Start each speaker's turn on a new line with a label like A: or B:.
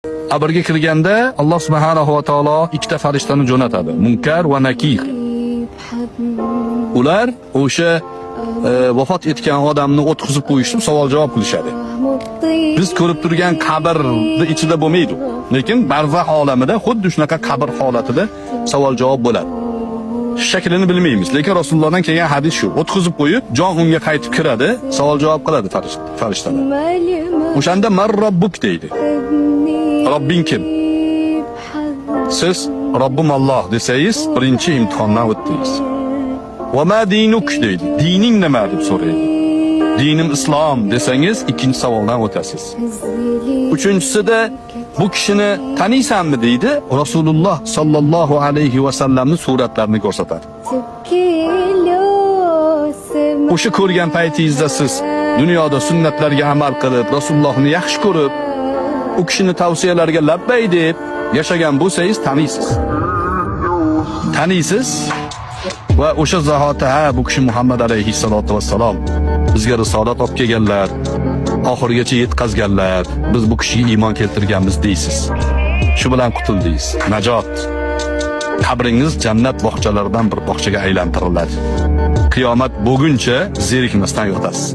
A: Qabrga kirganda Alloh subhanahu va taolo ikkita farishtani jo'natadi. Munkar va Nakir. Ular o'sha vafot etgan odamni o'tqizib qo'yishib savol javob qilishadi. Biz ko'rib turgan qabrni ichida bo'lmaydi. Lekin barzax olamida xuddi shunaqa qabr holatida savol javob bo'ladi. Shaklini bilmaymiz, lekin Rasulullohdan kelgan hadis shu. O'tqizib qo'yib, jon unga qaytib kiradi, savol javob qiladi farishtalar. O'shanda "Man robbuk" deydi. Robbing kim? Siz "Robbim Alloh" desangiz, birinchi imtihondan o'tdingiz. "Va ma dinuk" deydi. Dining nima deb so'raydi. "Dinim islom" desangiz, ikkinchi savoldan o'tasiz. Uchinchisida "Bu kishini taniysanmi?" deydi. Rasululloh sallallohu alayhi va sallamni suratlarini ko'rsatadi. O'sha ko'rgan paytingizda siz dunyoda sunnatlarga amal qilib, Rasulullohni yaxshi ko'rib, u kishini tavsiyalariga labbay deb yashagan bo'lsangiz, taniysiz. Taniysiz va o'sha zahoti, ha, bu kishi Muhammad alayhissalotu vassalom bizga risolat olib kelganlar, oxirigacha yetkazganlar, biz bu kishiga iymon keltirganmiz deysiz. Shu bilan qutuldingiz. Najot. Qabringiz jannat bog'chalaridan bir bog'chaga aylantiriladi. Qiyomat bo'lguncha zerikmasdan yotasiz.